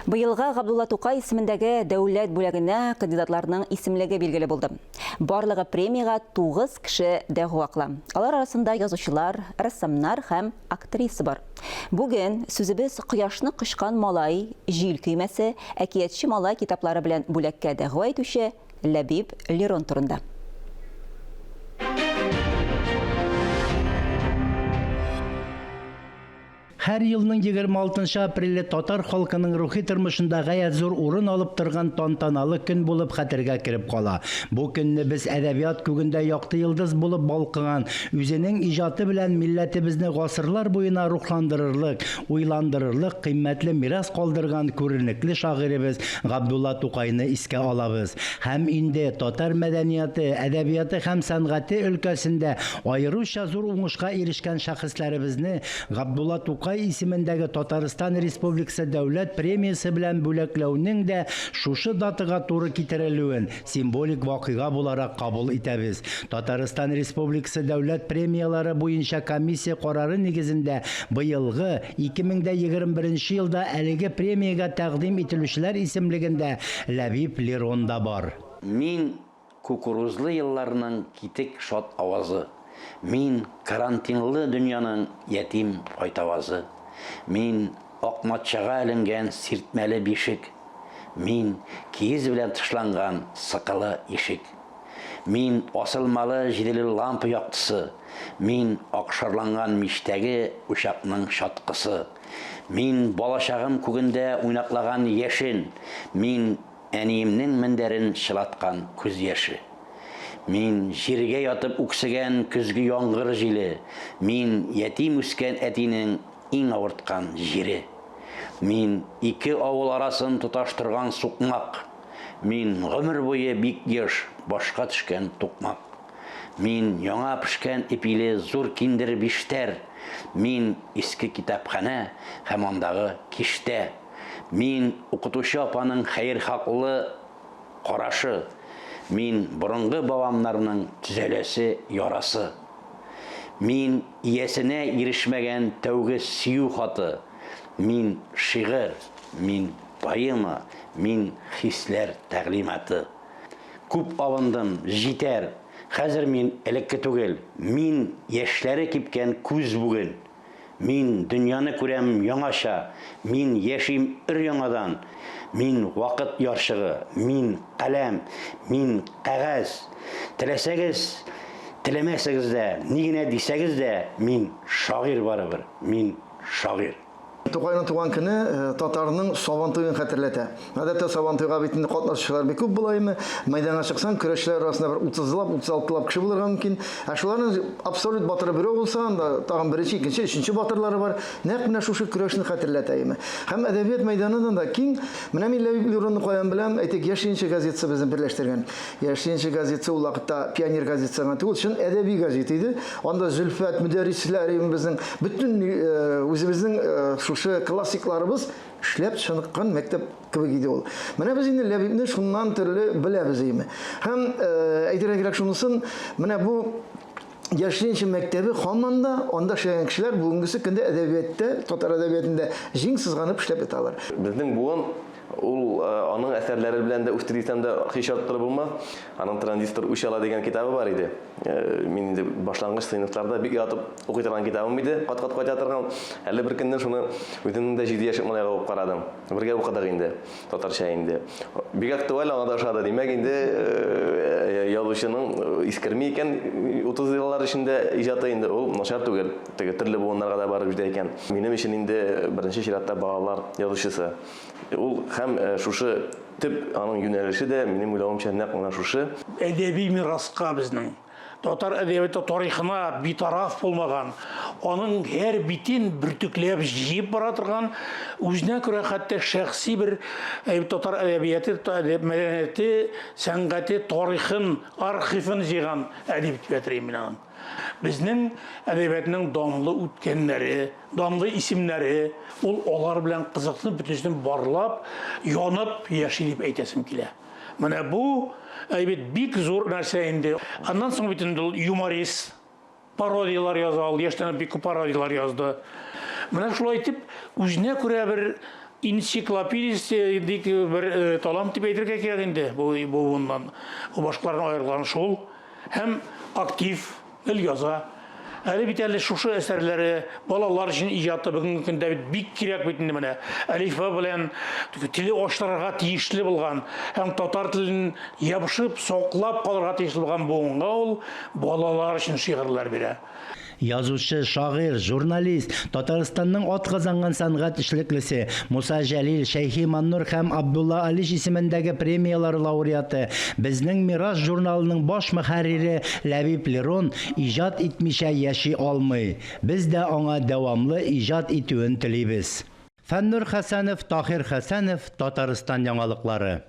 Быелгы Габдулла Тукай исемендәге дәүләт бүләгенә кандидатларның исемлеге билгеле булды. Барлыгы премиягә 9 кеше дәгъва кыла. Алар арасында язучылар, рәссамнар һәм актриса бар. Бүген сүзебез Кояшны кочкан малай, Җил көймәсе, Әкиятче малай китаплары белән бүләккә дәгъва итүче Ләбиб Лерон турында. Һәр елның 26 нчы апреле татар халкының рухи тормышында гаять зур урын алып торган тантаналы көн булып хәтергә кереп кала. Бу көнне без әдәбият күгендә якты йолдыз булып балкыган, үзенең иҗаты белән милләтебезне гасырлар буена рухландырырлык, уйландырырлык кыйммәтле мирас калдырган күренекле шагыйребез Габдулла Тукайны искә алабыз. Һәм инде татар мәдәнияты, әдәбияты һәм сәнгате өлкәсендә аеруча зур уңышка ирешкән шәхесләребезне Габдулла Тукай исемендәге Татарстан Республикасы Дәүләт премиясе белән бүләкләүнең дә шушы датага туры китерелүен символик вакыйга буларак кабул итәбез. Татарстан Республикасы Дәүләт премияләре буенча комиссия карары нигезендә быелгы, 2021 елда әлеге премиягә тәкъдим ителүчеләр исемлегендә Ләбиб Лерон да бар. Мин Кукурузлы елларның китек шат авазы. Мин, карантинлы дөньяның ятим кайтавазы. Мин, ак матчага эленгән сиртмәле бишек. Мин, киез белән тышланган сыкылы ишек. Мин, асылмалы җиделе лампа яктысы. Мин, акшарланган мичтәге учакның чаткысы. Мин, балачагым күгендә уйнаклаган яшен. Мин, Әниемнең мендәрен чылаткан күз яше. Мин, җиргә ятып үксегән көзге яңгыр җиле. Мин, ятим үскән әтинең иң авырткан җире. Мин, ике авыл арасын тоташтырган сукмак. Мин, гомер буе бик еш башка төшкән тукмак. Мин, яңа пешкән ипиле зур киндер биштәр. Мин, иске китапханә һәм андагы киштә. Мин, укытучы апаның хәерхаклы карашы. Мин, борынгы бабамнарның төзәләсе ярасы. Мин, иясенә ирешмәгән тәүге сөю хаты. Мин, шигырь, мин, поэма, мин, хисләр тәгълиматы. Күп абындым, җитәр. Хәзер мин элекке түгел. Мин, яшьләре кипкән күз бүген. Мин дөньяны күрәм яңача, Мин яшим өр-яңадан. Мин вакыт ярчыгы, мин каләм, мин кәгазь. Теләсәгез, теләмәсәгез дә, ни генә дисәгез дә, мин шагыйрь барыбер, мин шагыйрь. Тукайның туган көне татарның Сабантуен хәтерләтә. Гадәттә Сабантуйга бит инде катнашучылар бик күп була име. Мәйданга чыксаң, көрәшчеләр арасында бер утызлап, утыз алтылап кеше булырга мөмкин. Ә шуларның абсолют батыры берәү булса, анда тагын беренче, икенче, өченче батырлары бар. Нәкъ менә шушы көрәшне хәтерләтә име. Һәм әдәбият мәйданы да киң. Менә мин Ләбиб Леронны каян беләм? Әйтик, Яшь ленинчы газетасы безне берләштергән. Яшь ленинчы газетасы ул вакытта пионер газетасы гына түгел, чын әдәби газета иде. Анда Зөлфәт, Мөдәррисләр, безнең бөтен үзебезнең шушы классикларыбыз эшләп чыныккан мәктәп кебек иде ул. Менә без инде Ләбибне шуннан төрле беләбез име. Һәм әйтергә кирәк шунысын, менә бу Яшь Ленинчы мәктәбе һаман да анда эшләгән кешеләр бүгенгесе көндә әдәбияттә, татар әдәбиятында җиң сызганып эшләп яталар. Безнең буын ул аның әсәрләре белән дә үсте дисәм дә һич арттырып булмас. Аның Транзистор үч ала дигән китабы бар иде. Мин инде башлангыч сыйныфларда бик яратып укый торган китабым иде, кат-кат кайта торган. Әле бер көнне шуны үземнең дә 7 яшьлек малайга укып карадым. Бергә укыдык инде, татарча инде. Бик актуаль, аңа да ошады. Димәк, инде язучының искерми икән, 30 еллар эчендә иҗаты инде ул начар түгел. Теге төрле буыннарга да барып җитә икән. Минем өчен инде беренче чиратта балалар язучысы. Ул һәм шушы Төп аның юнәлеше дә, минем уйлавымча, нәкъ менә шушы. Әдәби мираска безнең татар әдәбияты тарихына битараф булмаган, аның һәр битен бөртекләп җыеп бара торган, үзенә күрә хәтта шәхси бер татар әдәбияты, мәдәнияте, сәнгате тарихын, архивын җыйган әдип дип әйтер идем мин аны. Безнең әдәбиятның данлы үткәннәре, данлы исемнәре, ул алар белән кызыксынып, бөтенесен барлап, янып яши дип әйтәсем килә. Менә бу бит бик зур нәрсә инде. Аннан соң бит инде ул юморист, пародияләр яза, ул яшьтән үк бик күп пародияләр язды. Менә шулай итеп, үзенә күрә бер Энциклопедист дип бер талант дип әйтергә кирәк инде бу буыннан. Ул башкалардан аерылган шул. Һәм актив, гел яза. Әле бит әле шушы әсәрләре, балалар өчен иҗаты бүгенге көндә бит бик кирәк бит инде менә. Әлифба белән теле ачтырырга тиешле булган һәм татар телен ябышып, саклап калырга тиешле булган буынга ул балалар өчен шигырьләр бирә. Язучы, шагыйрь, журналист, Татарстанның атказанган сәнгать эшлеклесе, Муса Җәлил, Шәйхи Маннур һәм Абдулла Алиш исемендәге премияләр лауреаты, Безнең мирас журналының баш мөхәррире Ләбиб Лерон иҗат итмичә яши алмый. Без дә аңа дәвамлы иҗат итүен телибез. Фәннур Хәсәнов, Таһир Хәсәнов, Татарстан яңалыклары.